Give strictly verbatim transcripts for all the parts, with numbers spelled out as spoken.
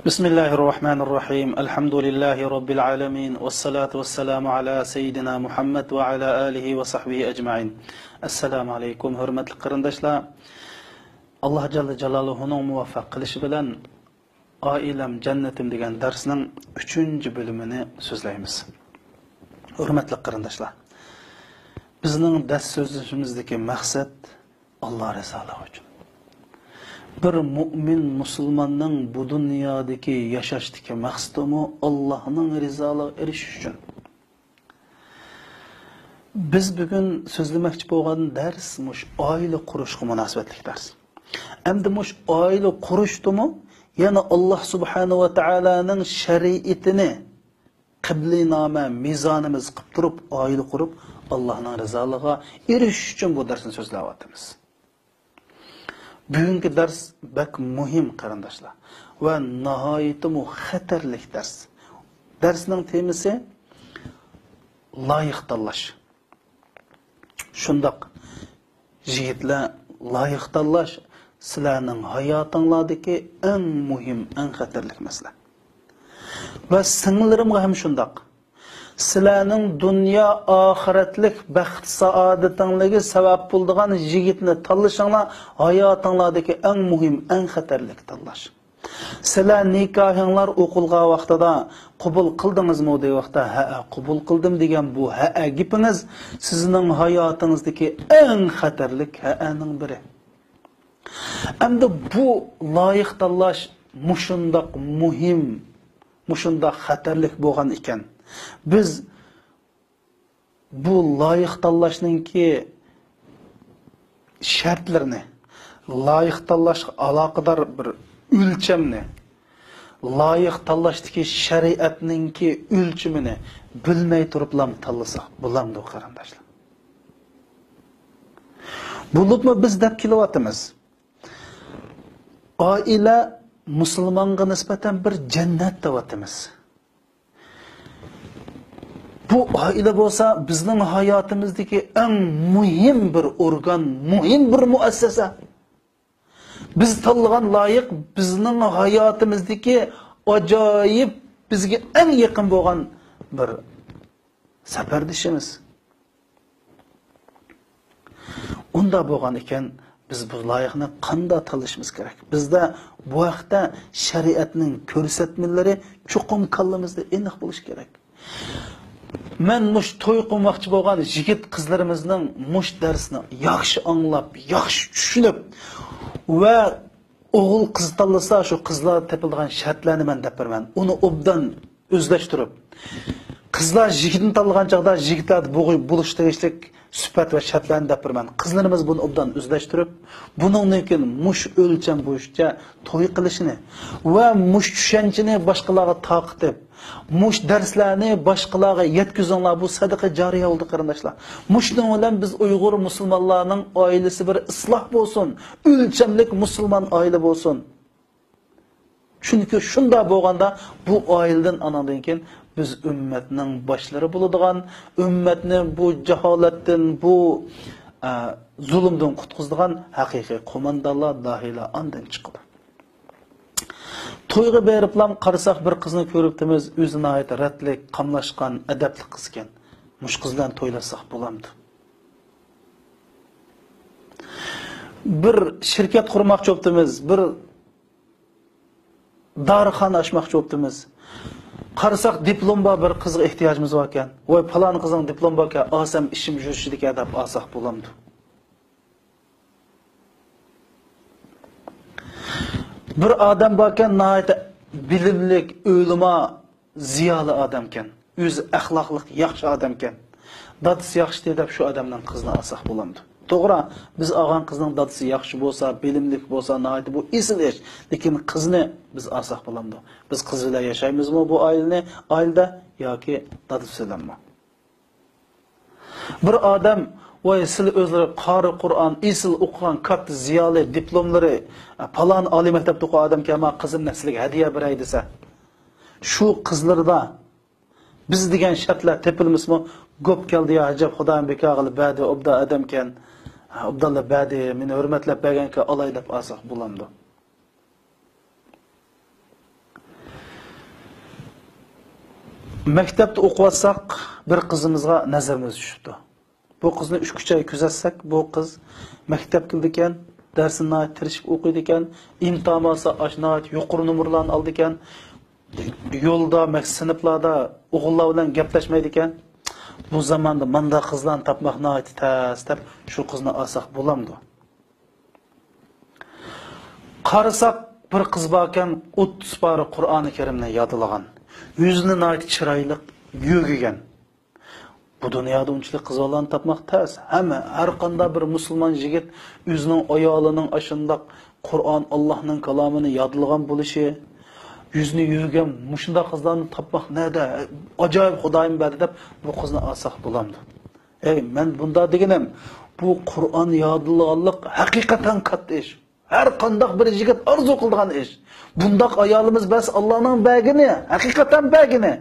بىسمىللاھىرراھمانىرراھىم. ئەلھەمدۇلىللاھى رەببىل ئالەمىن. ۋەسسالاتۇ ۋەسسالامۇ ئالا سەييىدىنا مۇھەممەد ۋە ئالا ئالىھى ۋە سەھبىھى ئەجمەئىن. ئەسسالامۇ ئەلەيكۇم، ھۆرمەتلىك قېرىنداشلار. ئاللاھ جەللە جالالۇھۇنىڭ مۇۋەپپەق قىلىشى بىلەن ئائىلەم جەننىتىم دېگەن دەرسنىڭ ئۈچىنچى بۆلۈمىنى سۆزلەيمىز. ھۆرمەتلىك قېرىنداشلار، بىزنىڭ دەرس سۆزلىشىمىزدىكى مەقسەت ئاللاھ رىزالىقى ئۈچۈن. بىر مۇئمىن مۇسۇلماننىڭ بۇ دۇنيادىكى ياشاشتىكى مەقسىتىمۇ ئاللاھنىڭ رىزالىقىغا ئېرىشىش ئۈچۈن. بىز بۈگۈن سۆزلىمەكچى بولغان دەرس مۇشۇ ئائىلە قۇرۇشقا مۇناسىۋەتلىك دەرس. ئەمدى مۇشۇ ئائىلە قۇرۇشتىمۇ يەنە ئاللاھ سۇبھانەھۇ ۋە تائالانىڭ شەرىئىتىنى قىبلىنامە، مىزانىمىز قىلىپ تۇرۇپ، ئائىلە قۇرۇپ، ئاللاھنىڭ رىزالىقىغا ئېرىشىش ئۈچۈن بۇ دەرسنى سۆزلەۋاتىمىز. بۈگۈنكى دەرس بەك مۇھىم، قېرىنداشلار، ۋە ناھايىتىمۇ خەتەرلىك دەرس. دەرسنىڭ تېمىسى لايىق تاللاش. شۇنداق، يىگىتلەر، لايىق تاللاش سىلەرنىڭ ھاياتىڭلاردىكى ئەڭ مۇھىم، ئەڭ خەتەرلىك مەسىلە. ۋە سىڭىللىرىمغا ھەم شۇنداق. سىلەرنىڭ دۇنيا ئاخىرەتلىك بەخت سائادىتىڭلارغا سەۋەب بولىدىغان يىگىتنى تاللىشىڭلار ھاياتىڭلاردىكى ئەڭ مۇھىم، ئەڭ خەتەرلىك تاللاش. سىلەر نىكاھىڭلار ئوقۇلغان ۋاقتىدا قوبۇل قىلدىڭىزمۇ دېگەن ۋاقىتتا، ھەئە، قوبۇل قىلدىم دېگەن بۇ ھەئە گېپىڭىز سىزنىڭ ھاياتىڭىزدىكى ئەڭ خەتەرلىك ھەئەنىڭ بىرى. ئەمدى بۇ لايىق تاللاش مۇشۇنداق مۇھىم، مۇشۇنداق خەتەرلىك بولغان ئىكەن، بىز بۇ لايىق تاللاشنىڭكى شەرتلىرىنى، لايىق تاللاشقا ئالاقىدار بىر ئۆلچەمنى، لايىق تاللاشتىكى شەرىئەتنىڭكى ئۆلچىمىنى بىلمەي تۇرۇپلا تاللىساق بولامدۇ، قېرىنداشلار؟ بولۇپمۇ بىز دەپ كېلىۋاتىمىز، ئائىلە مۇسۇلمانغا نىسبەتەن بىر جەننەت دەۋاتىمىز. بۇ ئائىلە بولسا بىزنىڭ ھاياتىمىزدىكى ئەڭ مۇھىم بىر ئورگان، مۇھىم بىر مۇئەسسەسە. بىز تاللىغان لايىق بىزنىڭ ھاياتىمىزدىكى ئاجايىپ، بىزگە ئەڭ يېقىن بولغان بىر سەپەردىشىمىز. ئۇنداق بولغان ئىكەن، بىز بۇ لايىقنى قانداق تاللىشىمىز كېرەك؟ بىزدە بۇ ھەقتە شەرىئەتنىڭ كۆرسەتمىلىرى چوقۇم كاللىمىزدا ئېنىق بولۇشى كېرەك. مەن مۇشۇ توي قىلماقچى بولغان يىگىت قىزلىرىمىزنىڭ مۇشۇ دەرسنى ياخشى ئاڭلاپ، ياخشى چۈشىنىپ ۋە ئوغۇل قىز تاللىسا، شۇ قىزلار تېپىلىدىغان شەرتلەرنى مەن دەپ بېرىمەن. ئۇنى ئوبدان ئۆزلەشتۈرۈپ، قىزلار يىگىتنى تاللىغان چاغدا يىگىتلەردە بولغۇ-، بولۇشى تېگىشلىك سۈپەت ۋە شەرتلەرنى دەپ بېرىمەن. قىزلىرىمىز بۇنى ئوبدان ئۆزلەشتۈرۈپ، بۇنىڭدىن كېيىن مۇشۇ ئۆلچەم بويىچە توي قىلىشىنى ۋە مۇشۇ چۈشەنچىنى باشقىلارغا تارقىتىپ، مۇشۇ دەرسلەرنى باشقىلارغا يەتكۈزۈڭلار، بۇ سەدىقە جارىيە بولدى، قېرىنداشلار. مۇشۇنىڭ بىلەن بىز ئۇيغۇر مۇسۇلمانلارنىڭ ئائىلىسى بىر ئىسلاھ بولسۇن، ئۆلچەملىك مۇسۇلمان ئائىلە بولسۇن. چۈنكى شۇنداق بولغاندا، بۇ ئائىلىدىن ئاناندىن كېيىن بىز ئۈممەتنىڭ باشلىرى بولىدىغان، ئۈممەتنى بۇ جاھالەتتىن، بۇ، ئە، زۇلۇمدىن قۇتقۇزىدىغان ھەقىقىي قوماندانلار، داھىيلار ئاندىن چىقىدۇ. تويغا بېرىپلام قارىساق، بىر قىزنى كۆرۈپتىمىز، ئۆزى ناھايىتى رەتلىك، قاملاشقان، ئەدەپلىك قىز ئىكەن. مۇشۇ قىز بىلەن تويلاشساق بولامدۇ؟ بىر شىركەت قۇرماقچى بوپتىمىز، بىر دارىخانا ئاچماقچى بوپتىمىز. قارىساق، دىپلوم بار بىر قىزغا ئېھتىياجىمىز باركەن. ۋاي، پالان قىزنىڭ دىپلومى باركەن، ئالسام ئىشىم يۈرۈشىدىكەن دەپ ئالساق بولامدۇ؟ بىر ئادەم باركەن، ناھايىتى بىلىملىك، ئۆلىما، زىيالىي ئادەمكەن. ئۆزى ئەخلاقلىق، ياخشى ئادەمكەن. دادىسى ياخشى دەپ شۇ ئادەمنىڭ قىزىنى ئالساق بولامدۇ؟ توغرا، بىز ئالغان قىزنىڭ دادىسى ياخشى بولسا، بىلىملىك بولسا، ناھايىتى بۇ ئېسىل ئىش. لېكىن قىزنى بىز ئالساق بولامدۇ؟ بىز قىز بىلەن ياشايمىزمۇ بۇ ئائىلىنى، ئائىلىدە ياكى دادىسى بىلەنمۇ؟ بىر ئادەم، ۋاي، سىلى ئۆزلىرى قارى قۇرئان، ئېسىل ئوقۇغان، كاتتا زىيالىي، دىپلوملىرى، پالان ئالىي مەكتەپتە ئوقۇغان ئادەمكەن، ما قىزىمنى سىلىگە ھەدىيە بېرەي دېسە، شۇ قىزلىرىدا بىز دېگەن شەرتلەر تېپىلمىسىمۇ، گوپ كەلدى يا ھاجەپ، خۇدايىم بىكار قىلىپ بەردى، ئوبدان ئادەمكەن، ئوبدانلا بەردى، مېنى ھۆرمەتلەپ بەرگەنكەن، ئالاي دەپ ئالساق بولامدۇ؟ مەكتەپتە ئوقۇۋاتساق، بىر قىزىمىزغا نەزىرىمىز چۈشۈپتۇ. بۇ قىزنى ئۈچ ئۈچ ئاي كۆزەتسەك، بۇ قىز مەكتەپكە كېلىدىكەن، دەرسىنى ناھايىتى تىرىشىپ ئوقۇيدىكەن، ئىمتىھان بولسا ئاشۇ ناھايىتى يۇقىرى نومۇرلارنى ئالىدىكەن، يولدا، مەك-، سىنىپلاردا ئوغۇللار بىلەن گەپلەشمەيدىكەن. بۇ زاماندا مانداق قىزلارنى تاپماق ناھايىتى تەس، دەپ شۇ قىزنى ئالساق بولامدۇ؟ قارىساق، بىر قىز باركەن، ئوتتۇز پارە قۇرئانى كەرىمنى يادلىغان. يۈزىنى ناھايىتى چىرايلىق يۆگىگەن. بۇ دۇنيادا ئۇنچىلىك قىز بالىلارنى تاپماق تەس. ھەممە، ھەر قانداق بىر مۇسۇلمان يىگىت ئۆزىنىڭ ئايالىنىڭ ئاشۇنداق قۇرئان، ئاللاھنىڭ كالامىنى يادلىغان بولۇشى، يۈزىنى يۆگەن مۇشۇنداق قىزلارنى تاپماق نەدە؟ ئاجايىپ خۇدايىم بەردى دەپ بۇ قىزنى ئالساق بولامدۇ؟ ئەي، مەن بۇنداق دېگىنىم، بۇ قۇرئان يادلىغانلىق ھەقىقەتەن كاتتا ئىش. ھەر قانداق بىر يىگىت ئارزۇ قىلىدىغان ئىش. بۇنداق ئايالىمىز بەرسە ئاللانىڭ بەرگىنى، ھەقىقەتەن بەرگىنى.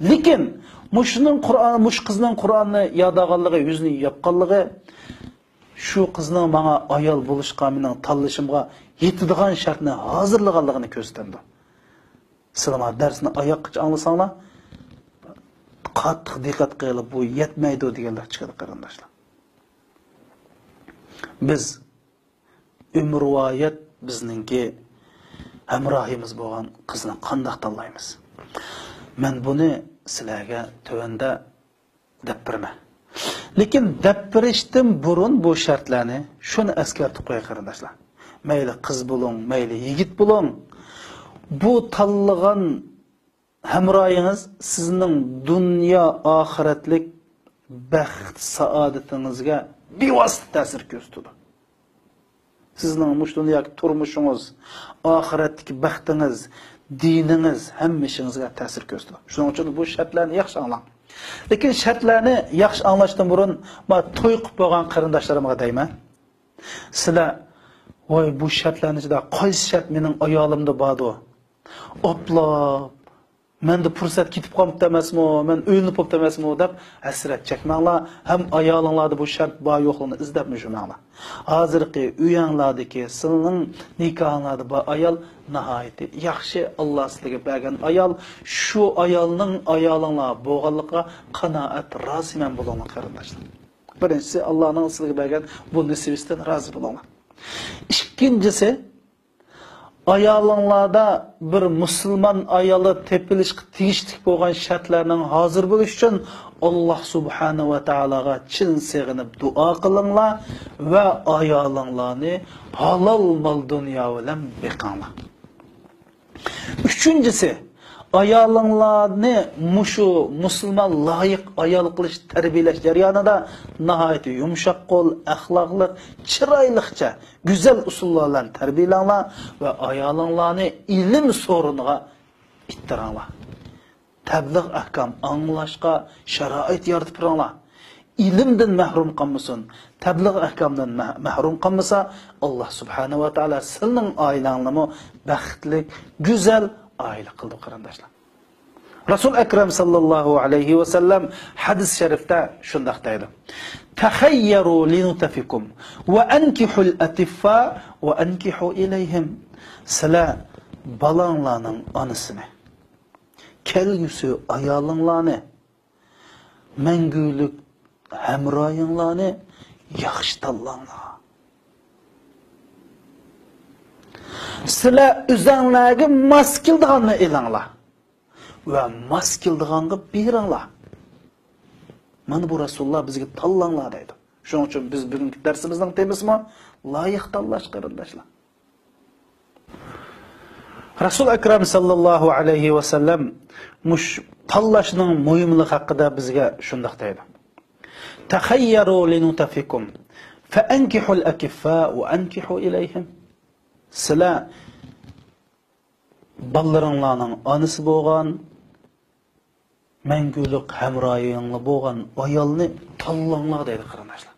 لېكىن مۇشۇنىڭ قۇرئان، مۇشۇ قىزنىڭ قۇرئاننى يادلىغانلىقى، يۈزىنى ياپقانلىقى، شۇ قىزنىڭ ماڭا ئايال بولۇشقا، مېنىڭ تاللىشىمغا يېتىدىغان شەرتنى ھازىرلىغانلىقىنى كۆرسىتەمدۇ؟ سىلەر مانا دەرسنى ئاياغقىچە ئاڭلىساڭلار، قاتتىق دىققەت قىلىپ، بۇ يەتمەيدۇ دېگەنلەر چىقىدۇ، قېرىنداشلار. بىز ئۆمۈرۋايەت بىزنىڭكى ھەمراھىمىز بولغان قىزنى قانداق تاللايمىز؟ مەن بۇنى سىلەرگە تۆۋەندە دەپ بېرىمەن. لېكىن دەپ بېرىشتىن بۇرۇن بۇ شەرتلەرنى شۇنى ئەسكەرتىپ قوياي، قېرىنداشلار. مەيلى قىز بولۇڭ، مەيلى يىگىت بولۇڭ، بۇ تاللىغان ھەمراھىڭىز سىزنىڭ دۇنيا ئاخىرەتلىك بەخت سائادىتىڭىزگە بىۋاسىتە تەسىر كۆرسىتىدۇ. سىزنىڭ مۇشۇ دۇنيادىكى تۇرمۇشىڭىز، ئاخىرەتتىكى بەختىڭىز، دىنىڭىز، ھەممە ئىشىڭىزغا تەسىر كۆرسىتىدۇ. شۇنىڭ ئۈچۈن بۇ شەرتلەرنى ياخشى ئاڭلاڭ. لېكىن شەرتلەرنى ياخشى ئاڭلاشتىن بۇرۇن، مانا توي قىلىپ بولغان قېرىنداشلىرىمغا دەيمەن. سىلەر، ۋاي، بۇ شەرتلەرنىڭ ئىچىدە قايسى شەرت مېنىڭ ئايالىمدا باردۇ؟ ئوپلاپ، مەندە پۇرسەت كېتىپ قالمىپتۇ ئەمەسمۇ، مەن ئۆيلىنىپ بوپتۇ ئەمەسمۇ دەپ ھەسرەت چەكمەڭلار، ھەم ئايالىڭلاردا بۇ شەرت بار يوقلۇقىنى ئىزدەپمۇ يۈرمەڭلار. ھازىرقى ئۆيۈڭلاردىكى، سىلىنىڭ نىكاھىڭلاردا بار ئايال ناھايىتى ياخشى، ئاللا سىلىگە بەرگەن ئايال. شۇ ئايالنىڭ ئايالىڭلار بولغانلىقىغا قانائەت، رازىمەن بولۇڭلار، قېرىنداشلار. بىرىنچىسى، ئاللانىڭ سىلىگە بەرگەن بۇ نېسىۋىسىدىن رازى بولۇڭلار. ئىككىنچىسى، ئايالىڭلاردا بىر مۇسۇلمان ئايالى تېپىلىشقا تېگىشلىك بولغان شەرتلەرنىڭ ھازىر بولۇشى ئۈچۈن، ئاللا سۇبھانەھۇ ۋە تائالاغا چىن سېغىنىپ دۇئا قىلىڭلار ۋە ئايالىڭلارنى ھالال مال دۇنيا بىلەن بېقىڭلار. ئۈچىنچىسى، ئايالىڭلارنى مۇشۇ مۇسۇلمان لايىق ئايال قىلىش، تەربىيەلەش جەريانىدا ناھايىتى يۇمشاق قول، ئەخلاقلىق، چىرايلىقچە، گۈزەل ئۇسۇللار بىلەن تەربىيەلەڭلار ۋە ئايالىڭلارنى ئىلىم سورۇنىغا ئىتتىرىڭلار. تەبلىغ ئەھكام ئاڭلاشقا شارائىت يارىتىپ بېرىڭلار. ئىلىمدىن مەھرۇم قالمىسۇن، تەبلىغ ئەھكامدىن مەھ-، مەھرۇم قالمىسا، ئاللا سۇبھانەھۇ ۋە تائالا سىلىنىڭ ئائىلەڭلارمۇ بەختلىك، گۈزەل ئائىلە قىلىدۇ، قېرىنداشلار. رەسۇل ئەكرەم ساللاللاھۇ ئەلەيھى ۋەسەللەم ھەدىس شەرىفتە شۇنداق دەيدۇ: تەخەييەرۇ لىنۇتەفىكۇم ۋە ئەنكىھۇل ئەتىففا ۋە ئەنكىھۇ ئىلەيھىم. سىلەر بالاڭلارنىڭ ئانىسىنى، كەلگۈسى ئايالىڭلارنى، مەڭگۈلۈك ھەمراھىڭلارنى ياخشى تاللاڭلار. سىلەر ئۆزەڭلارگە ماس كېلىدىغاننى ئېلىڭلار ۋە ماس كېلىدىغانغا بېرىڭلار. مانا بۇ رەسۇلۇللا بىزگە تاللاڭلار دەيدۇ. شۇنىڭ ئۈچۈن بىز بۈگۈنكى دەرسىمىزنىڭ تېمىسىمۇ لايىق تاللاش، قېرىنداشلار. رەسۇل ئەكرەم ساللاللاھۇ ئەلەيھى ۋەسەللەم مۇش تاللاشنىڭ مۇھىملىقى ھەققىدە بىزگە شۇنداق دەيدۇ: تەخەييەرۇ لىنۇتەفىكۇم فەئەنكىھۇل ئەكىففا ۋە ئەنكىھۇ ئىلەيھىم. سىلەر بالىلىرىڭلارنىڭ ئانىسى بولغان، مەڭگۈلۈك ھەمراھىڭلار بولغان ئايالنى تاللاڭلار دەيدۇ، قېرىنداشلار.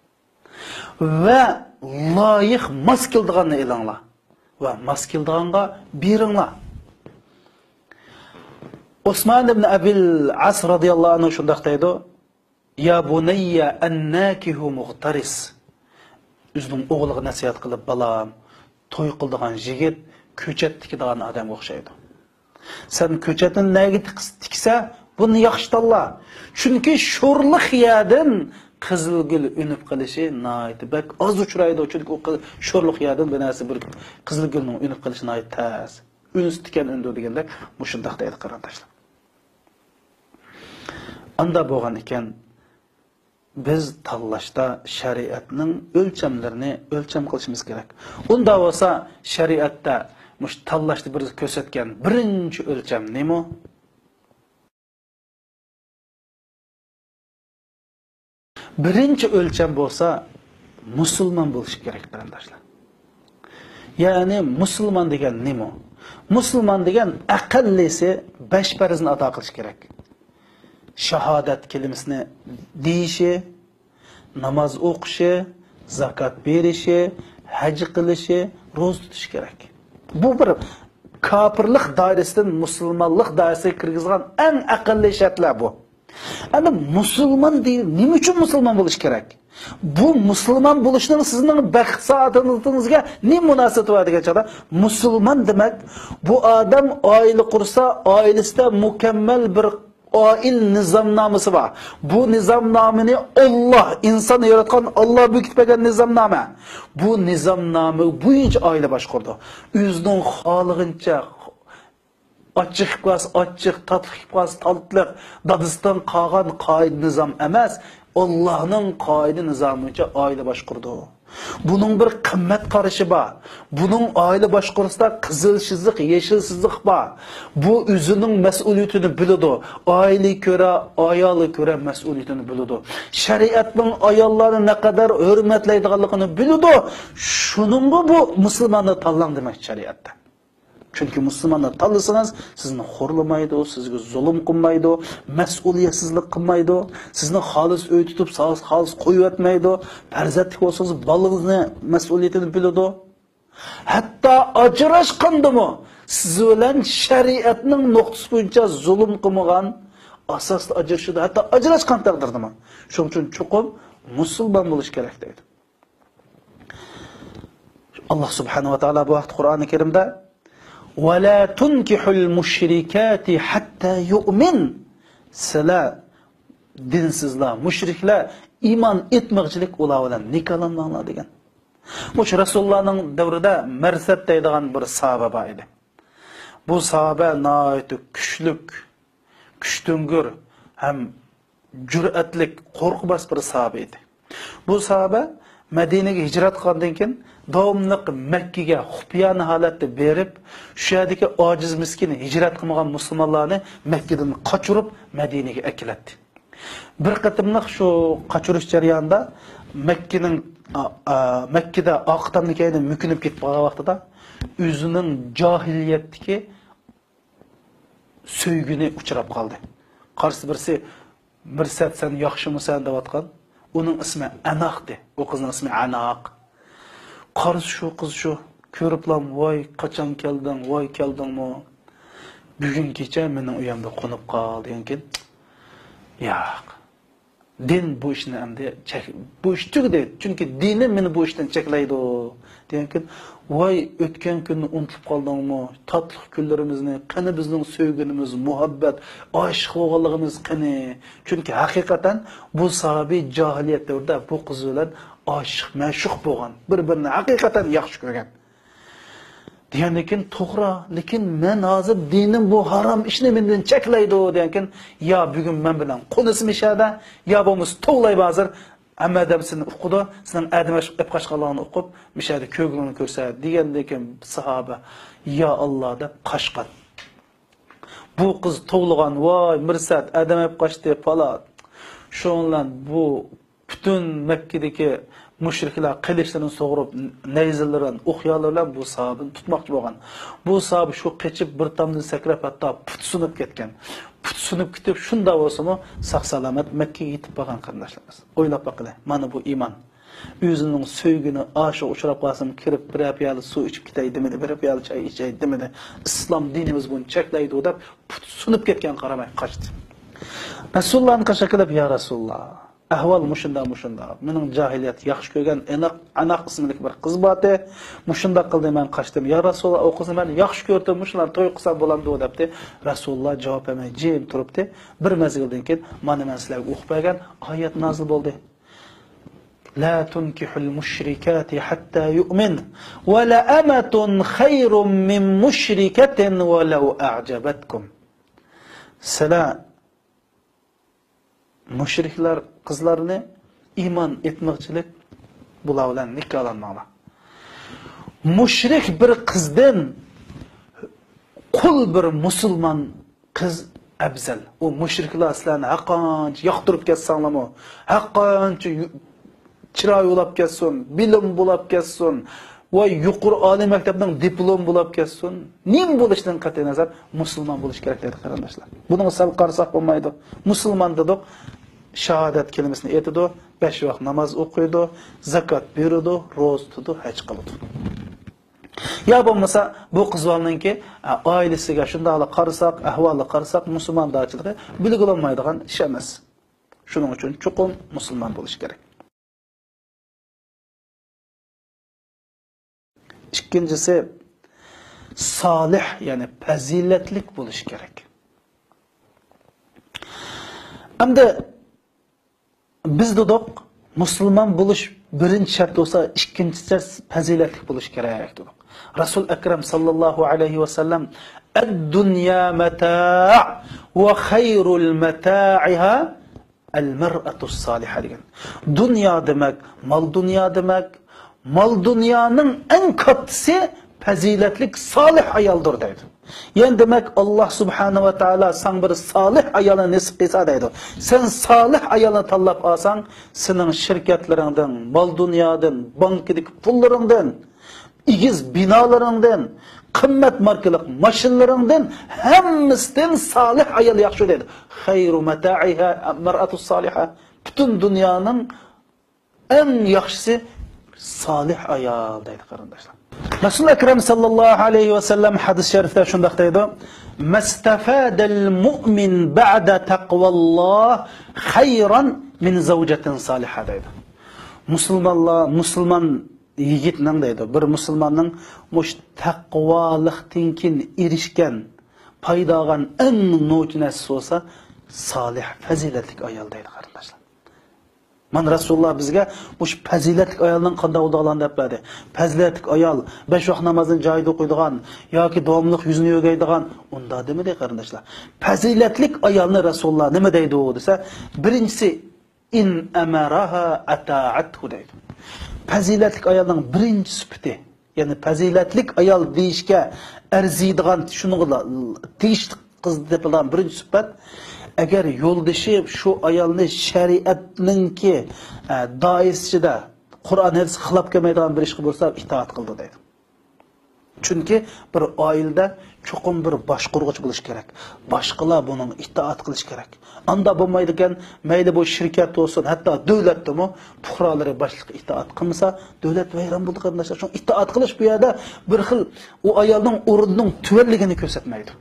ۋە لايىق، ماس كېلىدىغاننى ئېلىڭلار ۋە ماس كېلىدىغانغا بېرىڭلار. ئوسمان ئىبن ئەبىل ئاس رازىياللاھۇ ئەنھۇ شۇنداق دەيدۇ: يا بۇنەييە ئەنناكىھۇ مۇغتەرىس. ئۆزىنىڭ ئوغلىغا نەسىھەت قىلىپ، بالام، توي قىلىدىغان يىگىت كۆچەت تىكىدىغان ئادەمگە ئوخشايدۇ. سەن كۆچەتنى نەگە تىكسە، بۇنى ياخشى تاللا. چۈنكى شورلۇق يەردىن قىزىلگۈل ئۈنۈپ قېلىشى ناھايىتى بەك ئاز ئۇچرايدۇ. چۈنكى ئۇ قىز-، شورلۇق يەردىن بىر نەرسە، بىر قىزىلگۈلنىڭ ئۈنۈپ قېلىشى ناھايىتى تەس. ئۈنسىز تىكەن ئۈنىدۇ دېگەندەك مۇشۇنداق دەيدۇ، قېرىنداشلار. ئاندا بولغان ئىكەن، بىز تاللاشتا شەرىئەتنىڭ ئۆلچەملىرىنى ئۆلچەم قىلىشىمىز كېرەك. ئۇنداق بولسا، شەرىئەتتە مۇشۇ تاللاشتا بىر كۆرسەتكەن بىرىنچى ئۆلچەم نېمە؟ بىرىنچى ئۆلچەم بولسا مۇسۇلمان بولۇش كېرەك، قېرىنداشلار. يەنى مۇسۇلمان دېگەن نېمە؟ مۇسۇلمان دېگەن ئەقەللىسى بەش پەرزنى ئادا قىلىش كېرەك. شاھادەت كەلىمىسىنى دېيىشى، ناماز ئوقۇشى، زاكات بېرىشى، ھەج قىلىشى، روزا تۇتۇشى كېرەك. بۇ بىر كاپىرلىق دائىرىسىدىن مۇسۇلمانلىق دائىرىسىگە كىرگۈزىدىغان ئەڭ ئەقەللىي شەرتلەر بۇ. ئەمدى مۇسۇلمان دېگەن نېمە ئۈچۈن مۇسۇلمان بولۇش كېرەك؟ بۇ مۇسۇلمان بولۇشنىڭ سىزنىڭ بەخت سائادىتىڭىزگە نېمە مۇناسىۋىتى بار دېگەن چاغدا، مۇسۇلمان دېمەك، بۇ ئادەم ئائىلە قۇرسا، ئائىلىسىدە مۇكەممەل بىر ئائىلە نىزامنامىسى بار. بۇ نىزامنامىنى ئاللا، ئىنسان ياراتقان ئاللا بېكىتىپ بەرگەن نىزامنامە. بۇ نىزامنامە بويىچە ئائىلە باشقۇرىدۇ. ئۆزىنىڭ خالىغىنىچە ئاچچىق يەپ قالسا ئاچچىق، تاتلىق يەپ قالسا تاتلىق، دادىسىدىن قالغان قائىدە نىزام ئەمەس، ئاللانىڭ قائىدە نىزامى بويىچە ئائىلە باشقۇرىدۇ. بۇنىڭ بىر قىممەت قارىشى بار. بۇنىڭ ئائىلە باشقۇرۇشتا قىزىل سىزىق، يېشىل سىزىق بار. بۇ ئۆزىنىڭ مەسئۇلىيىتىنى بىلىدۇ. ئائىلىگە كۆرە، ئايالىغا كۆرە مەسئۇلىيىتىنى بىلىدۇ. شەرىئەتنىڭ ئاياللارنى نەقەدەر ھۆرمەتلەيدىغانلىقىنى بىلىدۇ. شۇنىڭغا بۇ مۇسۇلماننى تاللاڭ دېمەكچى شەرىئەتتە. چۈنكى مۇسۇلماننى تاللىسىڭىز، سىزنى خورلىمايدۇ، سىزگە زۇلۇم قىلمايدۇ، مەسئۇلىيەتسىزلىك قىلمايدۇ، سىزنى خالىس ئۆي تۇتۇپ، خالىس، خالىس قويۇۋەتمەيدۇ، پەرزەنتلىك بولسىڭىز، بالىڭىزنى مەسئۇلىيىتىنى بىلىدۇ. ھەتتا ئاجراشقاندىمۇ سىز بىلەن شەرىئەتنىڭ نۇقتىسى بويىچە زۇلۇم قىلمىغان ئاساستا ئاجرىشىدۇ، ھەتتا ئاجراشقان تەقدىردىمۇ. شۇنىڭ ئۈچۈن چوقۇم مۇسۇلمان بولۇش كېرەك دەيدۇ. ئاللا سۇبھانەھۇ ۋە تائالا بۇ ھەقتە قۇرئانى كەرىمدە، «ۋە لا تۇنكىھۇل مۇشرىكاتى ھەتتا يۇئمىن.» سىلەر دىنسىزلار، مۇشرىكلار ئىمان ئېيتمىغۇچىلىك ئۇلار بىلەن نىكاھلانماڭلار دېگەن. مۇشۇ رەسۇلۇللانىڭ دەۋرىدە مەرسەت دەيدىغان بىر ساھابە بار ئىدى. بۇ ساھابە ناھايىتى كۈچلۈك، كۈچتۈڭگۈر ھەم جۈرئەتلىك، قورقۇ بار بىر ساھابە ئىدى. بۇ ساھابە مەدىنىگە ھىجرەت قىلغاندىن كېيىن، داۋاملىق مەككىگە خۇپىيانە ھالەتتە بېرىپ، شۇ يەردىكى ئاجىز مىسكىن، ھىجرەت قىلمىغان مۇسۇلمانلارنى مەككىدىن قاچۇرۇپ، مەدىنىگە ئەكېلەتتى. بىر قېتىملىق شۇ قاچۇرۇش جەريانىدا مەككىنىڭ، ئا، ئا، مەككىدە ئارقا تامنىڭ كەينىدىن مۆكۈنۈپ كېتىپ قالغان ۋاقتىدا، ئۆزىنىڭ جاھىلىيەتتىكى سۆيگۈنى ئۇچراپ قالدى. قارىسا بىرسى، «مىرسەت، سەن ياخشىمۇسەن؟» دەۋاتقان. ئۇنىڭ ئىسمى ئەناقتى. ئۇ قىزنىڭ ئىسمى ئەناق. قارىسا شۇ قىز شۇ. كۆرۈپلام، «ۋاي، قاچان كەلدىڭ؟ ۋاي، كەلدىڭمۇ؟ بۈگۈن كېچە مېنىڭ ئۆيۈمدە قونۇپ قال» دېگەنكىن، ياق. دىن بۇ ئىشنى ئەمدى چەك-، بۇ ئىش تۈگىدى. چۈنكى دىنىم مېنى بۇ ئىشتىن چەكلەيدۇ. دېگەنكىن، ۋاي، ئۆتكەن كۈننى ئۇنتۇپ قالدىڭمۇ؟ تاتلىق كۈنلىرىمىزنى، قېنى بىزنىڭ سۆيگىنىمىز، مۇھەببەت، ئاشىق بولغانلىقىمىز قېنى؟ چۈنكى ھەقىقەتەن بۇ ساھابى جاھىلىيەت دەۋرىدە بۇ قىز بىلەن ئاشىق، مەشۇق بولغان، بىر-بىرىنى ھەقىقەتەن ياخشى كۆرگەن. دېگەندىن كېيىن، توغرا، لېكىن مەن ھازىر دىنىم بۇ ھارام ئىشنى مېندىن چەكلەيدۇ، دېگەنكىن، يا بۈگۈن مەن بىلەن قونىسى مىشەدە، يا بولمىسا توۋلايمەن ھازىر، ھەممە ئادەم سېنى ئۇقىدۇ، سېنىڭ ئادەم ئېلىپ قاچقانلىقىڭنى ئۇقۇپ، مىشەدە كۆرگۈلۈڭنى كۆرسە، دېگەندىن كېيىن ساھابە، يا ئاللا دەپ قاچقان. بۇ قىز توۋلىغان، ۋاي، مىرسەت، ئادەم ئېلىپ قاچتى، پالات. شۇنىڭ بىلەن بۇ پۈتۈن مەككىدىكى مۇشرىكلار قىلىچلىرىنى سۇغۇرۇپ، نەيزىلىرى بىلەن، ئوق يالىرى بىلەن بۇ ساھابىنى تۇتماقچى بولغان. بۇ ساھابە شۇ قېچىپ بىر تامدىن سەكرەپ، ھەتتا پۇتى سۇنۇپ كەتكەن. پۇتى سۇنۇپ كېتىپ، شۇنداق بولسىمۇ ساق-سالامەت مەككىگە يېتىپ بارغان، قېرىنداشلىرىمىز. ئويلاپ باقىلى، مانا بۇ ئىمان. ئۆزىنىڭ سۆيگىنى ئاشىقى ئۇچراپ قالسىمۇ كىرىپ، بىرەر پىيالە سۇ ئىچىپ كېتەي دېمىدى، بىرەر پىيالە چاي ئىچەي دېمىدى. ئىسلام دىنىمىز بۇنى چەكلەيدۇ دەپ، پۇتى سۇنۇپ كەتكەن، قارىماي قاچتى. رەسۇلۇللانى قاچا قىلىپ، يا رەسۇلۇللا، ئەھۋال مۇشۇنداق، مۇشۇنداق. مېنىڭ جاھىلىيەتتە ياخشى كۆرگەن ئىناق، ئاناق ئىسىملىك بىر قىز بارتى. مۇشۇنداق قىلدى، مەن قاچتىم. يا رەسۇلاللا، ئۇ قىزنى مەن ياخشى كۆرتۈم، مۇشۇلارنى توي قىلسام بولامدۇ؟ دەپتى. رەسۇلاللا جاۋاب بەرمەي جىم تۇرۇپتى. بىر مەزگىلدىن كېيىن، مانا مەن سىلەرگە ئوقۇپ بەرگەن ئايەت نازىل بولدى. لا تنكحوا المشركات حتى يؤمن ولأمة خير من مشركة ولو أعجبتكم. سىلەر مۇشرىكلار قىزلارنى ئىمان ئېيتمىغۇچىلىك بۇلار بىلەن نىكاھلانماڭلار. مۇشرىك بىر قىزدىن قۇل بىر مۇسۇلمان قىز ئەۋزەل. ئۇ مۇشرىكلار سىلەرنى ھەرقانچە ياقتۇرۇپ كەتسەڭلارمۇ، ھەرقانچە يۇ-، چىراي بولاپ كەتسۇن، بىلىم بولاپ كەتسۇن ۋە يۇقىرى ئالىي مەكتەپنىڭ دىپلومى بولاپ كەتسۇن، نېمە بولۇشىدىن قەتئىينەزەر مۇسۇلمان بولۇش كېرەك دەيدۇ، قېرىنداشلار. بۇنىڭغا سەل قارىساق بولمايدۇ. مۇسۇلمان دېدۇق، شاھادەت كەلىمىسىنى ئېيتىدۇ، بەش ۋاق ناماز ئوقۇيدۇ، زاكات بېرىدۇ، روزا تۇتىدۇ، ھەج قىلىدۇ. يا بولمىسا بۇ قىز بالىنىڭكى، ئە، ئائىلىسىگە شۇنداقلا قارىساق، ئەھۋالىغا قارىساق، مۇسۇلماندارچىلىقى بىلگىلى بولمايدىغان ئىش ئەمەس. شۇنىڭ ئۈچۈن چوقۇم مۇسۇلمان بولۇش كېرەك. ئىككىنچىسى، سالىھ، يەنى پەزىلەتلىك بولۇش كېرەك. ئەمدى بىز دېدۇق، مۇسۇلمان بولۇش بىرىنچى شەرت بولسا، ئىككىنچى شەرت پەزىلەتلىك بولۇش كېرەك دېدۇق. رەسۇل ئەكرەم ساللاللاھۇ ئەلەيھى ۋەسەللەم، الدنيا متاع وخير متاعها المرأة الصالحة دېگەن. دۇنيا دېمەك، مال دۇنيا دېمەك. مال دۇنيانىڭ ئەڭ كاتتىسى پەزىلەتلىك سالىھ ئايالدۇر دەيدۇ. يەنى دېمەك، ئاللا سۇبھانە ۋە تائالا ساڭا بىر سالىھ ئايالنى نېسىپ قىلسا دەيدۇ. سەن سالىھ ئايالنى تاللاپ ئالساڭ، سېنىڭ شىركەتلىرىڭدىن، مال دۇنيادىن، بانكىدىكى پۇللىرىڭدىن، ئېگىز بىنالىرىڭدىن، قىممەت ماركىلىق ماشىنىلىرىڭدىن ھەممىسىدىن سالىھ ئايال ياخشى دەيدۇ. خەيرۇ مەتائىھا مەرئەتۇس سالىھا. پۈتۈن دۇنيانىڭ ئەڭ ياخشىسى سالىھ ئايال دەيدۇ، قېرىنداشلار. رەسۇل ئەكرەم ساللاللاھۇ ئەلەيھى ۋەسەللەم ھەدىس شەرىفتە شۇنداق دەيدۇ، مەستەفادەل مۇئمىن بەئدە تەقۋاللاھ خەيران مىن زەۋجەتىن سالىھا دەيدۇ. مۇسۇلمانلار، مۇسۇلمان يىگىتنىڭ دەيدۇ، بىر مۇسۇلماننىڭ مۇشۇ تەقۋالىقتىن كېيىن ئېرىشكەن، پايدا ئالغان ئەڭ نوچى نەرسىسى بولسا، سالىھ، پەزىلەتلىك ئايال دەيدۇ، قېرىنداشلار. مانا رەسۇلۇللا بىزگە مۇشۇ پەزىلەتلىك ئايالنىڭ قانداق بولىدىغانلىقىنى دەپ بەردى. پەزىلەتلىك ئايال، بەش ۋاق نامازنى جايىدا ئوقۇيدىغان ياكى داۋاملىق يۈزىنى يۆگەيدىغان، ئۇنداق دېمىدى، قېرىنداشلار. پەزىلەتلىك ئايالنى رەسۇلۇللا نېمە دەيدۇ دېسە، بىرىنچىسى، ئىن ئەمەرەھا ئەتائەتھۇ دەيدۇ. پەزىلەتلىك ئايالنىڭ بىرىنچى سۈپىتى، يەنى پەزىلەتلىك ئايال دېيىشكە ئەرزىيدىغان، شۇنىڭغا تېگىشلىك قىز دېپىلغان بىرىنچى سۈپەت، ئەگەر يولدىشى شۇ ئايالنى شەرىئەتنىڭكى، ئە، دائىرىسى ئىچىدە، قۇرئان ھەدىسكە خىلاپ كەلمەيدىغان بىر ئىشقا بۇيرۇسا، ئىتائەت قىلىدۇ دەيدۇ. چۈنكى بىر ئائىلىدە چوقۇم بىر باشقۇرغۇچى بولۇشى كېرەك. باشقىلار بۇنىڭغا ئىتائەت قىلىشى كېرەك. ئاندا بولمايدىكەن، مەيلى بۇ شىركەت بولسۇن، ھەتتا دۆلەتتىمۇ پۇقرالىرى باشلىققا ئىتائەت قىلمىسا، دۆلەت ۋەيران بولىدۇ، قېرىنداشلار. شۇڭا ئىتائەت قىلىش بۇ يەردە بىر خىل ئۇ ئايالنىڭ ئورنىنىڭ تۆۋەنلىكىنى كۆرسەتمەيدۇ.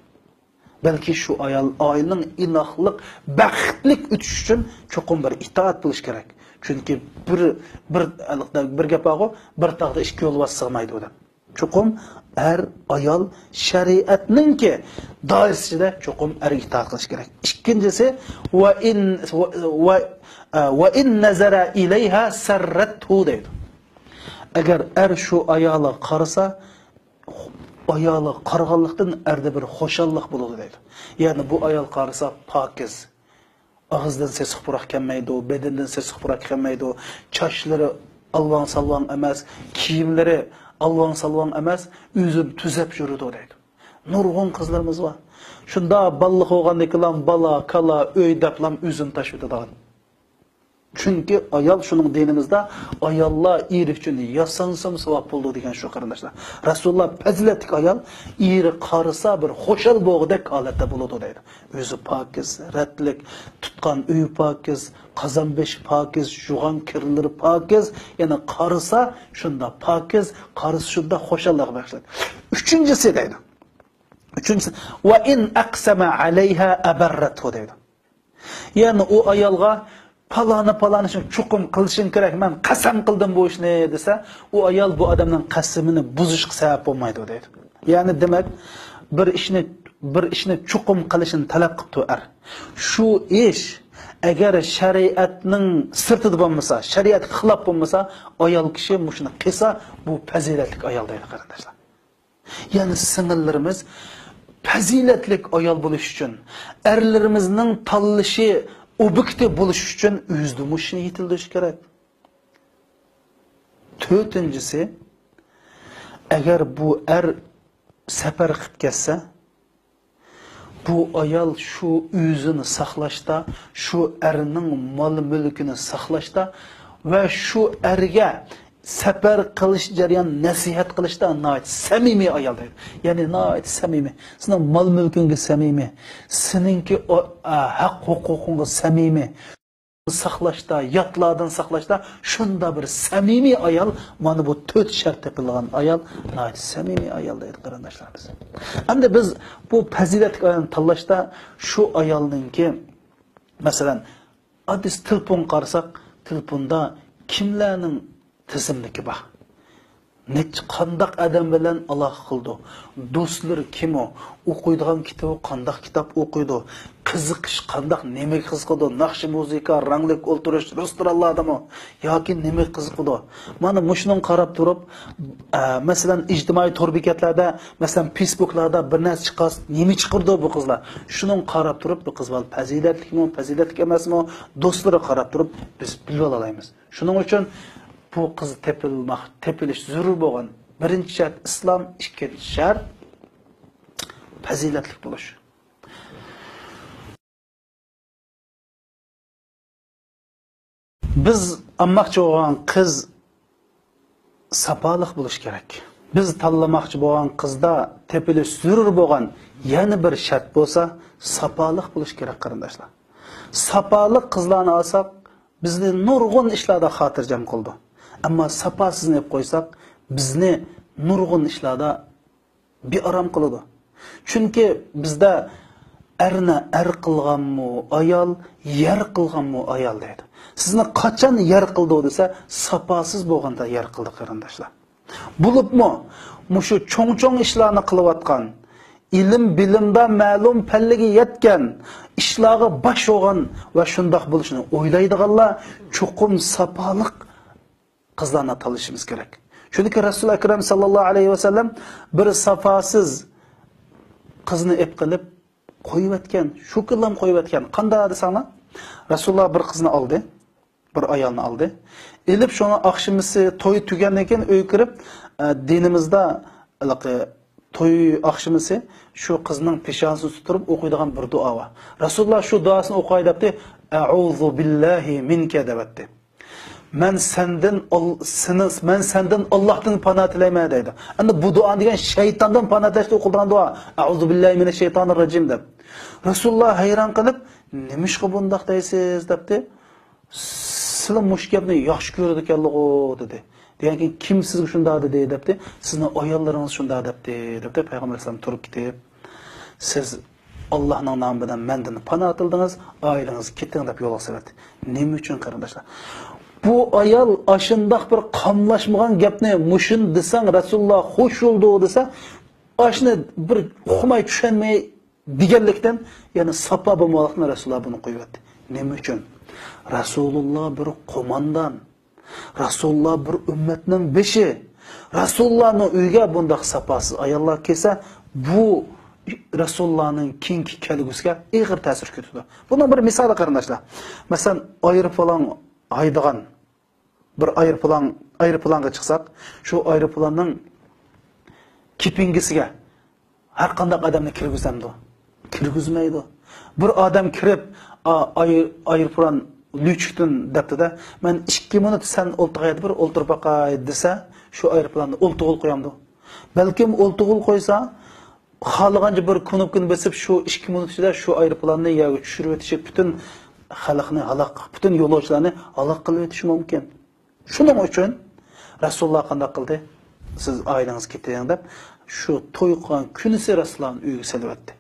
بەلكى شۇ ئايال ئائىلىنىڭ ئىناقلىق، بەختلىك ئۆتۈشى ئۈچۈن چوقۇم بىر ئىتائەت بولۇشى كېرەك. چۈنكى بىر، بىر، بىر گەپ بارغۇ، بىر تاغدا ئىككى يولۋاس سىغمايدۇ دەپ. چوقۇم ئەر، ئايال شەرىئەتنىڭكى دائىرىسى ئىچىدە چوقۇم ئەرگە ئىتائەت قىلىش كېرەك. ئىككىنچىسى، ۋە ئىن، ۋە، ۋە، ۋە ئىن نەزەرە ئىلەيھا سەررەتھۇ دەيدۇ. ئەگەر ئەر شۇ ئايالىغا قارىسا، ئايالىغا قارىغانلىقتىن ئەردە بىر خۇشاللىق بولىدۇ دەيدۇ. يەنى بۇ ئايال قارىسا پاكىز، ئاغزىدىن سېسىق پۇراق كەلمەيدۇ، بەدىنىدىن سېسىق پۇراق كەلمەيدۇ، چاچلىرى ئالۋاڭ-سالۋاڭ ئەمەس، كىيىملىرى ئالۋاڭ-سالۋاڭ ئەمەس، ئۆزىنى تۈزەپ يۈرىدۇ دەيدۇ. نۇرغۇن قىزلىرىمىز بار. شۇنداق بالىلىق بولغاندىن كېيىنلا بالا، كالا، ئۆي دەپلا ئۆزىنى تاشلىۋېتىدىغان. چۈنكى ئايال شۇنىڭ دىنىمىزدا ئاياللار ئېرى ئۈچۈن ياسانسىمۇ ساۋاب بولىدۇ دېگەن شۇ، قېرىنداشلار. رەسۇلۇللا پەزىلەتلىك ئايال ئېرى قارىسا بىر خۇشال بولغۇدەك ھالەتتە بولىدۇ دەيدۇ. ئۆزى پاكىز، رەتلىك، تۇتقان ئۆيى پاكىز، قازان بېشى پاكىز، يۇغان كىرلىرى پاكىز، يەنە قارىسا شۇنداق پاكىز، قارىسا شۇنداق خۇشاللىق بەخش قىلىدۇ. ئۈچىنچىسى دەيدۇ. ئۈچىنچىسى، ۋە ئىن ئەقسەمە ئەلەيھا ئەبەررەتھۇ دەيدۇ. يەنى ئۇ ئايالغا پالانى پالانى شۇ چوقۇم قىلىشىڭ كېرەك، مەن قەسەم قىلدىم بۇ ئىشنى دېسە، ئۇ ئايال بۇ ئادەمنىڭ قەسىمىنى بۇزۇشقا سەۋەب بولمايدۇ دەيدۇ. يەنى دېمەك، بىر ئىشنى، بىر ئىشنى چوقۇم قىلىشىنى تەلەپ قىپتۇ ئەر. شۇ ئىش ئەگەر شەرىئەتنىڭ سىرتىدا بولمىسا، شەرىئەتكە خىلاپ بولمىسا، ئايال كىشى مۇشۇنى قىلسا، بۇ پەزىلەتلىك ئايال دەيدۇ، قېرىنداشلار. يەنى سىڭىللىرىمىز پەزىلەتلىك ئايال بولۇش ئۈچۈن، ئەرلىرىمىزنىڭ تاللىشى ئوبيېكتى بولۇش ئۈچۈن ئۆزىدە مۇشۇنى يېتىلدۈرۈش كېرەك. تۆتىنچىسى، ئەگەر بۇ ئەر سەپەر قىلىپ كەتسە، بۇ ئايال شۇ ئۆزىنى ساقلاشتا، شۇ ئەرنىڭ مال-مۈلكىنى ساقلاشتا ۋە شۇ ئەرگە سەپەر قىلىش جەريان نەسىھەت قىلىشتا ناھايىتى سەمىمىي ئايال دەيدۇ. يەنى ناھايىتى سەمىمىي. سېنىڭ مال-مۈلكۈڭگە سەمىمىي. سېنىڭكى ئو-، ئا، ھەق-ھوقۇقۇڭغا سەمىمىي. ساقلاشتا، ياتلاردىن ساقلاشتا شۇنداق بىر سەمىمىي ئايال، مانا بۇ تۆت شەرت تېپىلغان ئايال، ناھايىتى سەمىمىي ئايال دەيدۇ قېرىنداشلار بىز. ئەمدى بىز بۇ پەزىلەتلىك ئايالنى تاللاشتا شۇ ئايالنىڭكى، مەسىلەن، ئاددىي تېلېفونغا قارىساق، تېلېفوندا كىملەرنىڭ تىزىملىكى بار. نەچچە قانداق ئادەم بىلەن ئالاقە قىلىدۇ؟ دوستلىرى كىم ئۇ؟ ئوقۇيدىغان كىتابى قانداق كىتاب ئوقۇيدۇ؟ قىزىقىش قانداق، نېمىگە قىزىقىدۇ؟ ناخشا، مۇزىكا، رەڭلىك ئولتۇرۇش، رېستورانلاردىمۇ؟ ياكى نېمىگە قىزىقىدۇ؟ مانا مۇشۇنىڭغا قاراپ تۇرۇپ، ئە، مەسىلەن، ئىجتىمائىي تور بېكەتلەردە، مەسىلەن، فېيسبۇكلاردا بىر نەرسە چىقارسا، نېمە چىقىرىدۇ بۇ قىزلار؟ شۇنىڭغا قاراپ تۇرۇپ، بۇ قىز بالا پەزىلەتلىكمۇ، پەزىلەتلىك ئەمەسمۇ، دوستلىرىغا قاراپ تۇرۇپ بىز بىلىۋالالايمىز. شۇنىڭ ئۈچۈن بۇ قىز تېپىلماق، تېپىلىش زۆرۈر بولغان بىرىنچى شەرت ئىسلام، ئىككىنچى شەرت پەزىلەتلىك بولۇش. بىز ئالماقچى بولغان قىز ساپالىق بولۇش كېرەك. بىز تاللىماقچى بولغان قىزدا تېپىلىش زۆرۈر بولغان يەنە بىر شەرت بولسا، ساپالىق بولۇش كېرەك، قېرىنداشلار. ساپالىق قىزلارنى ئالساق، بىزنى نۇرغۇن ئىشلاردا خاتىرجەم قىلىدۇ. ئەمما ساپاسىزنى ئېلىپ قويساق، بىزنى نۇرغۇن ئىشلاردا بىئارام قىلىدۇ. چۈنكى بىزدە ئەرنى ئەر قىلغانمۇ ئايال، يەر قىلغانمۇ ئايال دەيدۇ. سىزنى قاچان يەر قىلدى دېسە، ساپاسىز بولغاندا يەر قىلدى، قېرىنداشلار. بولۇپمۇ مۇشۇ چوڭ-چوڭ ئىشلارنى قىلىۋاتقان، ئىلىم-بىلىمدا مەلۇم پەللىگە يەتكەن، ئىشلارغا باش بولغان ۋە شۇنداق بولۇشنى ئويلايدىغانلار چوقۇم ساپالىق قىزلارنى تاللىشىمىز كېرەك. چۈنكى رەسۇل ئەكرەم ساللاللاھۇ ئەلەيھى ۋەسەللەم بىر ساپاسىز قىزنى ئېپ قېلىپ قويۇۋەتكەن، شۇ كۈنلەم قويۇۋەتكەن. قانداق دېسەڭلار، رەسۇلۇللا بىر قىزنى ئالدى، بىر ئايالنى ئالدى. ئېلىپ شۇڭا ئاخشىمىسى توي تۈگەندىن كېيىن ئۆيگە كىرىپ، ئە، دىنىمىزدا ھېلىقى توي ئاخشىمىسى شۇ قىزنىڭ پېشانىسىنى تۇتۇپ ئوقۇيدىغان بىر دۇئا بار. رەسۇلۇللا شۇ دۇئاسىنى ئوقۇي دەپتى، «ئەئۇزۇ بىللاھى مىنكە» دەۋەتتى. مەن سەندىن ئال-، سېنى، مەن سەندىن ئاللاھتىن پانا تىلەيمەن دەيدۇ. ئەمدى بۇ دۇئا دېگەن شەيتاندىن پانا تىلەشتە ئوقۇلىدىغان دۇئا. «ئەئۇزۇ بىللاھى مىنەش شەيتانىر راجىم» دەپ. رەسۇلۇللا ھەيران قېلىپ، «نېمىشقا بۇنداق دەيسىز؟» دەپتى. «سىلە مۇشۇ گەپنى ياخشى كۆرىدىكەنلىغۇ» دېدى. دېگەنكىن، «كىم سىزگە شۇنداق دېدى؟» دەپتى. «سىزنىڭ ئاياللىرىڭىز شۇنداق دەپتى» دەپتى. پەيغەمبەر ئەلەيھىسسالام تۇرۇپ كېتىپ، «سىز ئاللاھنىڭ نامى بىلەن مەندىن پانا تىلىدىڭىز، ئائىلىڭىزگە كېتىڭ» دەپ يولغا سېلىۋەتتى. نېمە ئۈچۈن، قېرىنداشلار؟ بۇ ئايال ئاشۇنداق بىر قاملاشمىغان گەپنى مۇشۇنى دېسەڭ، رەسۇلۇللا خوش بولىدۇ دېسە، ئاشۇنى بىر ئۇقماي، چۈشەنمەي، دېگەنلىكتىن، يەنى ساپا بولمىغانلىقتىن رەسۇلۇللا بۇنى قويۇۋەتتى. نېمە ئۈچۈن؟ رەسۇلۇللا بىر قوماندان. رەسۇلۇللا بىر ئۈممەتنىڭ بېشى. رەسۇلۇللانىڭ ئۆيىگە بۇنداق ساپاسىز ئاياللار كەلسە، بۇ رەسۇلۇللانىڭ كېيىنكى كەلگۈسىگە ئېغىر تەسىر كۆرسىتىدۇ. بۇنىڭ بىر مىسالى، قېرىنداشلار. مەسىلەن، ئايروپىلان ھايدىغان بىر ئايروپىلان، ئايروپىلانغا چىقساق، شۇ ئايروپىلاننىڭ كېپىنگىسىگە ھەر قانداق ئادەمنى كىرگۈزەمدۇ؟ كىرگۈزمەيدۇ. بىر ئادەم كىرىپ، ئا-، ئاي-، ئايروپىلان لۈچۈكتىن دەپتۇ-دە، «مەن ئىككى مىنۇت سەن ئولتۇرغان يەردە بىر ئولتۇرۇپ باقاي» دېسە، شۇ ئايروپىلاندا ئولتۇرغىلى قويامدۇ؟ بەلكىم ئولتۇرغىلى قويسا، خالىغانچە بىر كۇنۇپكىنى بېسىپ، شۇ ئىككى مىنۇت ئىچىدە شۇ ئايروپىلاننى يەرگە چۈشۈرۈۋېتىشى پۈتۈن خەلقنى ھالاك، پۈتۈن يولۇچىلارنى ھالاك قىلىۋېتىشى مۇمكىن. شۇنىڭ ئۈچۈن رەسۇلۇللا قانداق قىلدى؟ «سىز ئائىلىڭىزگە كېتىڭ» دەپ، شۇ توي قىلغان كۈنىسى رەسۇلۇللانى ئۆيگە سېلىۋەتتى.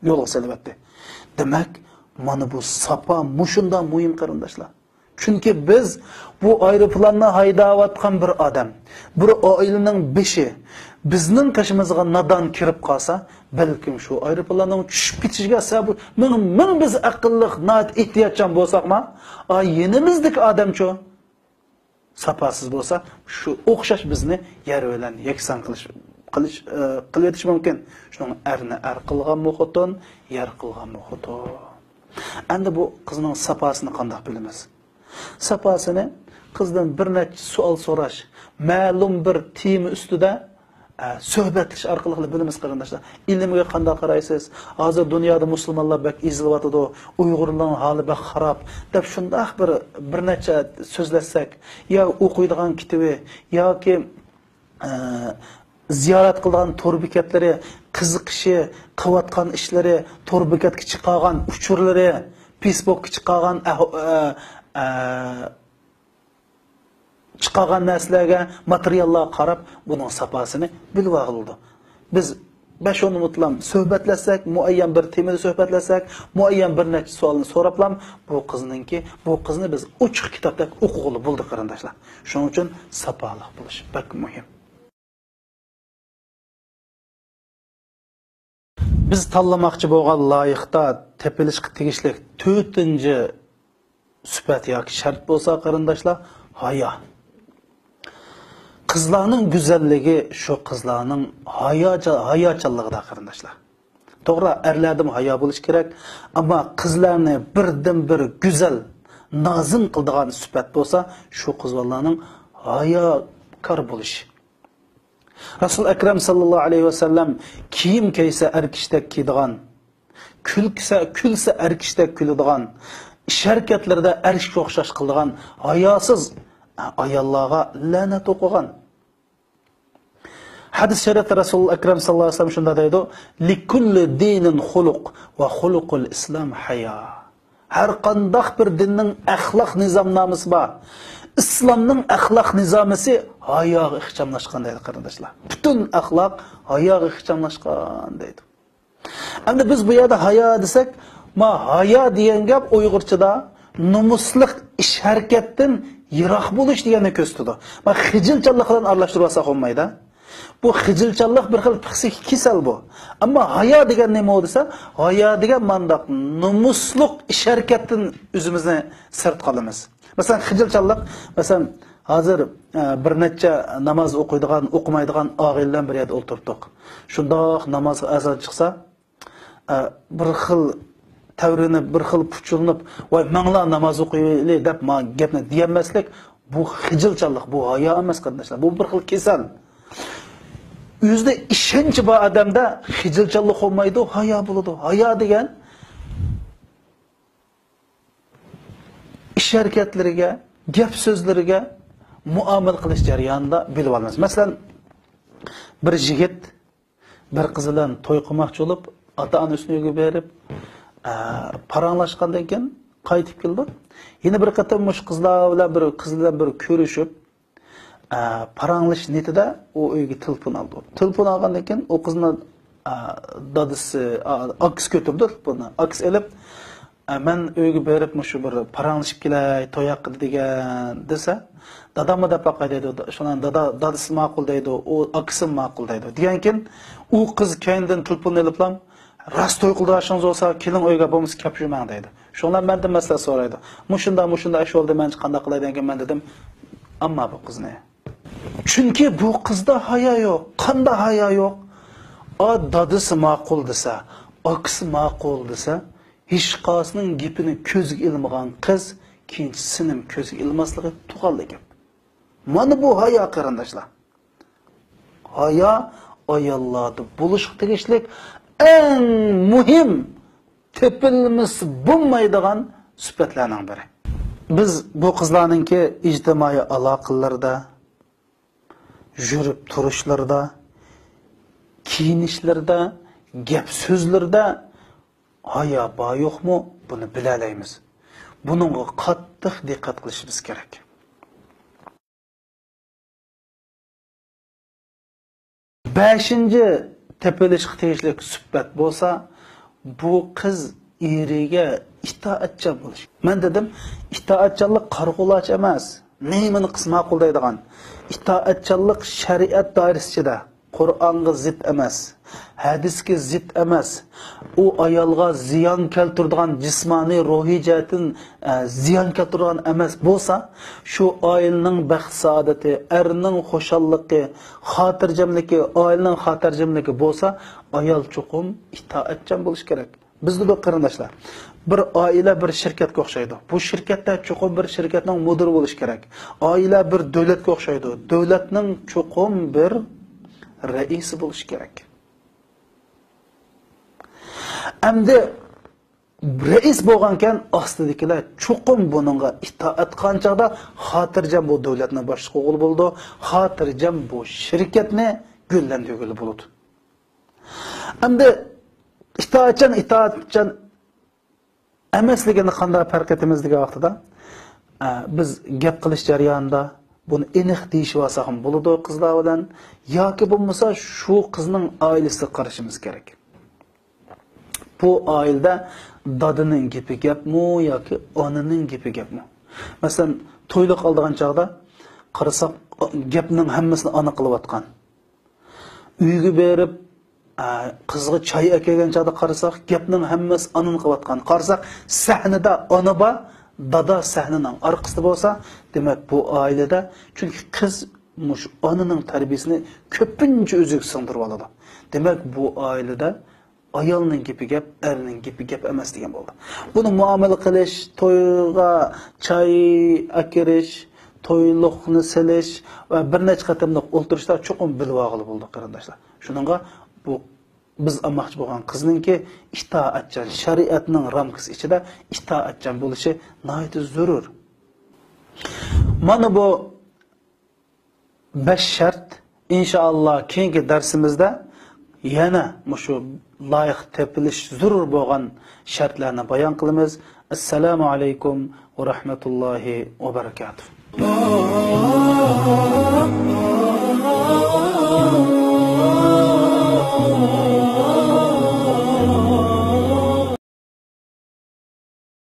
يولغا سېلىۋەتتى. دېمەك، مانا بۇ ساپا مۇشۇنداق مۇھىم، قېرىنداشلار. چۈنكى بىز بۇ ئايروپىلاننى ھەيدەۋاتقان بىر ئادەم، بىر ئائىلىنىڭ بېشى بىزنىڭ قېشىمىزغا نادان كىرىپ قالسا، بەلكىم شۇ ئايروپىلاننىڭ چۈشۈپ كېتىشىگە سەۋەب، مىڭ، مىڭ بىز ئەقىللىق، ناھايىتى ئېھتىياتچان بولساقمۇ، ئا، يېنىمىزدىكى ئادەمچۇ؟ ساپاسىز بولسا، شۇ ئوخشاش بىزنى يەر بىلەن يەكسان قىلىش، قىلىش، ئى، قىلىۋېتىشى مۇمكىن. شۇنىڭ ئەرنى ئەر قىلغانمۇ خوتۇن، يەر قىلغانمۇ خوتۇن. ئەمدى بۇ قىزنىڭ ساپاسىنى قانداق بىلىمىز؟ ساپاسىنى قىزدىن بىر نەچچە سوئال سوراش، مەلۇم بىر تېما ئۈستىدە ئە، سۆھبەتلىشىش ئارقىلىقلا بىلىمىز، قېرىنداشلار. ئىلىمگە قانداق قارايسىز؟ ھازىر دۇنيادا مۇسۇلمانلار بەك ئېزىلىۋاتىدۇ، ئۇيغۇرلارنىڭ ھالى بەك خاراب، دەپ شۇنداق بىر، بىر نەچچە سۆزلەشسەك، يا ئوقۇيدىغان كىتابى ياكى، ئە، زىيارەت قىلىدىغان تور بېكەتلىرى، قىزىقىشى، قىلىۋاتقان ئىشلىرى، تور بېكەتكە چىقارغان ئۇچۇرلىرى، فېيسبۇكقا چىقارغان ئەھ-، ئە، ئە، چىقارغان نەرسىلەرگە، ماتېرىياللارغا قاراپ، بۇنىڭ ساپاسىنى بىلىۋالغىلى بولىدۇ. بىز بەش-ئون مىنۇتلام سۆھبەتلەشسەك، مۇئەييەن بىر تېمىدا سۆھبەتلەشسەك، مۇئەييەن بىر نەچچە سوئالنى سوراپلام، بۇ قىزنىڭكى، بۇ قىزنى بىز ئوچۇق كىتابتەك ئوقۇغىلى بولىدۇ، قېرىنداشلار. شۇنىڭ ئۈچۈن ساپالىق بولۇش بەك مۇھىم. بىز تاللىماقچى بولغان لايىھىدا تېپىلىشقا تېگىشلىك تۆتىنچى سۈپەت ياكى شەرت بولسا، قېرىنداشلار، ھايا. قىزلارنىڭ گۈزەللىكى شۇ قىزلارنىڭ ھاياچا-، ھاياچانلىقىدا، قېرىنداشلار. توغرا، ئەرلەردىمۇ ھايا بولۇشى كېرەك، ئەمما قىزلارنى بىردىنبىر گۈزەل، نازىن قىلىدىغان سۈپەت بولسا، شۇ قىز بالىلارنىڭ ھاياكار بولۇشى. رەسۇل ئەكرەم ساللاللاھۇ ئەلەيھى ۋەسەللەم كىيىم كىيسە ئەر كىشىدەك كىيىدىغان، كۈلسە، كۈلسە ئەر كىشىدەك كۈلىدىغان، ئىش ھەرىكەتلىرىدە ئەر كىشىگە ئوخشاش قىلىدىغان ھاياسىز ئاياللارغا لەنەت ئوقۇغان. ھەدىس شەرىپتە رەسۇل ئەكرەم ساللاللاھۇ ئەلەيھى ۋەسەللەم شۇنداق دەيدۇ، لىكۇللى دىنىن خۇلۇق ۋە خۇلۇقۇل ئىسلام ھايا. ھەر قانداق بىر دىننىڭ ئەخلاق نىزامنامىسى بار. ئىسلامنىڭ ئەخلاق نىزامىسى ھاياغا ئىخچاملاشقان دەيدۇ، قېرىنداشلار. پۈتۈن ئەخلاق ھاياغا ئىخچاملاشقان دەيدۇ. ئەمدى بىز بۇ يەردە ھايا دېسەك، ما ھايا دېگەن گەپ ئۇيغۇرچىدا نومۇسلۇق ئىش ھەرىكەتتىن يىراق بولۇش دېگەننى كۆرسىتىدۇ. ما خىجىلچانلىق بىلەن ئارىلاشتۇرۇۋالساق بولمايدۇ. بۇ خىجىلچانلىق بىر خىل پسىخىك كېسەل بۇ. ئەمما ھايا دېگەن نېمە دېسە، ھايا دېگەن مانداق نومۇسلۇق ئىش ھەرىكەتتىن ئۆزىمىزنى سىرتقا ئالىمىز. مەسىلەن، خىجىلچانلىق، مەسىلەن، ھازىر، ئە، بىر نەچچە ناماز ئوقۇيدىغان، ئوقۇمايدىغان ئاغىنىلەر بىر يەردە ئولتۇرۇپتۇق. شۇنداق نامازغا ئازان چىقسا، ئە، بىر خىل تەۋرىنىپ، بىر خىل پۇچۇلىنىپ، ۋاي، ماڭلا ناماز ئوقۇيلى دەپ ماڭا گەپنى دېيەلمەسلىك، بۇ خىجىلچانلىق، بۇ ھايا ئەمەس، قېرىنداشلار، بۇ بىر خىل كېسەل. ئۆزىدە ئىشەنچى بار ئادەمدە خىجىلچانلىق بولمايدۇ، ھايا بولىدۇ. ھايا دېگەن ئىش ھەرىكەتلىرىگە، گەپ سۆزلىرىگە، مۇئامىلە قىلىش جەريانىدا بىلىۋالىمىز. مەسىلەن، بىر يىگىت بىر قىز بىلەن توي قىلماقچى بولۇپ، ئاتا-ئانىسىنىڭ ئۆيىگە بېرىپ، ئە، پاراڭلاشقاندىن كېيىن قايتىپ كېلىدۇ. يەنە بىر قېتىم مۇشۇ قىزلار بىلەن بىر، قىز بىلەن بىر كۆرۈشۈپ، ئە، پاراڭلىشىش نىيىتىدە ئۇ ئۆيگە تېلېفون ئالىدۇ. تېلېفون ئالغاندىن كېيىن ئۇ قىزنى، ئە، دادىسى، ئا-، ئاكىسى كۆتۈرىدۇ تېلېفوننى. ئاكىسى ئېلىپ، ئە، مەن ئۆيگە بېرىپ مۇشۇ بىر پاراڭلىشىپ كېلەي، توي ھەققىدە دېگەن دېسە، داداممۇ دەپ باقاي دەيدۇ. شۇنىڭ دادا، دادىسى ماقۇل دەيدۇ، ئۇ ئاكىسىمۇ ماقۇل دەيدۇ. دېگەنكىن ئۇ قىز كەينىدىن تېلېفوننى ئېلىپلام، راست توي قىلىدىغان ئىشىڭىز بولسا كېلىڭ ئۆيگە، بولمىسا كەپ يۈرمەڭ دەيدۇ. شۇڭلار مەندىن مەسلىھەت سورايدۇ. مۇشۇنداق، مۇشۇنداق ئىش بولدى، مەن قانداق قىلاي دېگەنكىن مەن دېدىم، ئالما بۇ قىزنى. چۈنكى بۇ قىزدا ھايا يوق. قاندا ھايا يوق؟ ئا، دادىسى ماقۇل دېسە، ئاكىسى ماقۇل دېسە، ھېچقايسىنىڭ گېپىنى كۆزگە ئىلمىغان قىز كېيىنچە سېنىم كۆزگە ئىلماسلىقى تۇغانلا گەپ. مانا بۇ ھايا، قېرىنداشلار. ھايا ئاياللاردا بولۇشقا تېگىشلىك ئەڭ مۇھىم، تېپىلمىسا بولمايدىغان سۈپەتلەرنىڭ بىرى. بىز بۇ قىزلارنىڭكى ئىجتىمائىي ئالاقىلىرىدا، يۈرۈپ تۇرۇشلىرىدا، كىيىنىشلىرىدە، گەپ سۆزلىرىدە ھايا بار يوقمۇ، بۇنى بىلەلەيمىز. بۇنىڭغا قاتتىق دىققەت قىلىشىمىز كېرەك. بەشىنچى تېپىلىشقا تېگىشلىك سۈپەت بولسا، بۇ قىز ئېرىگە ئىتائەتچان بولۇش. مەن دېدىم، ئىتائەتچانلىق قارىغۇلارچە ئەمەس، نېمىنى قىلسا ماقۇل دەيدىغان. ئىتائەتچانلىق شەرىئەت دائىرىسى ئىچىدە، قۇرئانغا زىت ئەمەس، ھەدىسكە زىت ئەمەس، ئۇ ئايالغا زىيان كەلتۈرىدىغان، جىسمانىي، روھىي جەھەتتىن، ئە، زىيان كەلتۈرىدىغان ئەمەس بولسا، شۇ ئائىلىنىڭ بەخت-سائادىتى، ئەرنىڭ خۇشاللىقى، خاتىرجەملىكى، ئائىلىنىڭ خاتىرجەملىكى بولسا، ئايال چوقۇم ئىتائەتچان بولۇشى كېرەك. بىز دېدۇق، قېرىنداشلار، بىر ئائىلە بىر شىركەتكە ئوخشايدۇ. بۇ شىركەتتە چوقۇم بىر شىركەتنىڭ مۇدىرى بولۇشى كېرەك. ئائىلە بىر دۆلەتكە ئوخشايدۇ. دۆلەتنىڭ چوقۇم بىر رەئىسى بولۇشى كېرەك. ئەمدى رەئىس بولغانكەن، ئاستىدىكىلەر چوقۇم بۇنىڭغا ئىتائەت قىلغان چاغدا خاتىرجەم بۇ دۆلەتنى باشلىقى بولغىلى بولىدۇ، خاتىرجەم بۇ شىركەتنى گۈللەندۈرگىلى بولىدۇ. ئەمدى ئىتائەتچان، ئىتائەتچان ئەمەسلىكىنى قانداق پەرق ئېتىمىز دېگەن ۋاقتىدا، ئە، بىز گەپ قىلىش جەريانىدا بۇنى ئېنىق دېيىشىۋالساقمۇ بولىدۇ قىزلار بىلەن، ياكى بولمىسا شۇ قىزنىڭ ئائىلىسىگە قارىشىمىز كېرەك. بۇ ئائىلىدە دادىنىڭ گېپى گەپمۇ ياكى ئانىنىڭ گېپى گەپمۇ؟ مەسىلەن، تويلۇق ئالىدىغان چاغدا قارىساق، گەپنىڭ ھەممىسىنى ئانا قىلىۋاتقان. ئۆيگە بېرىپ، ئە، قىزغا چاي ئەكەلگەن چاغدا قارىساق، گەپنىڭ ھەممىسى ئانىنى قىلىۋاتقان. قارىساق، سەھنىدە ئانا بار، دادا سەھنىنىڭ ئارقىسىدا بولسا، دېمەك، بۇ ئائىلىدە، چۈنكى قىز مۇشۇ ئانىنىڭ تەربىيىسىنى كۆپىنچە ئۆزىگە سىڭدۈرۈۋالىدۇ. دېمەك، بۇ ئائىلىدە ئايالنىڭ گېپى گەپ، ئەرنىڭ گېپى گەپ ئەمەس دېگەن بولدى. بۇنى مۇئامىلە قىلىش، تويغا چاي ئەكىرىش، تويلۇقنى سېلىش ۋە بىر نەچچە قېتىملىق ئولتۇرۇشتا چوقۇم بىلىۋالغىلى بولىدۇ، قېرىنداشلار. شۇنىڭغا بۇ بىز ئالماقچى بولغان قىزنىڭكى ئىتائەتچان، شەرىئەتنىڭ رامكىسى ئىچىدە ئىتائەتچان بولۇشى ناھايىتى زۆرۈر. مانا بۇ بەش شەرت. ئىنشائاللا، كېيىنكى دەرسىمىزدە يەنە مۇشۇ لايىق تېپىلىش زۆرۈر بولغان شەرتلەرنى بايان قىلىمىز. ئەسسالامۇ ئەلەيكۇم ۋە رەھمەتۇللاھى ۋە بەرىكاتۇھ.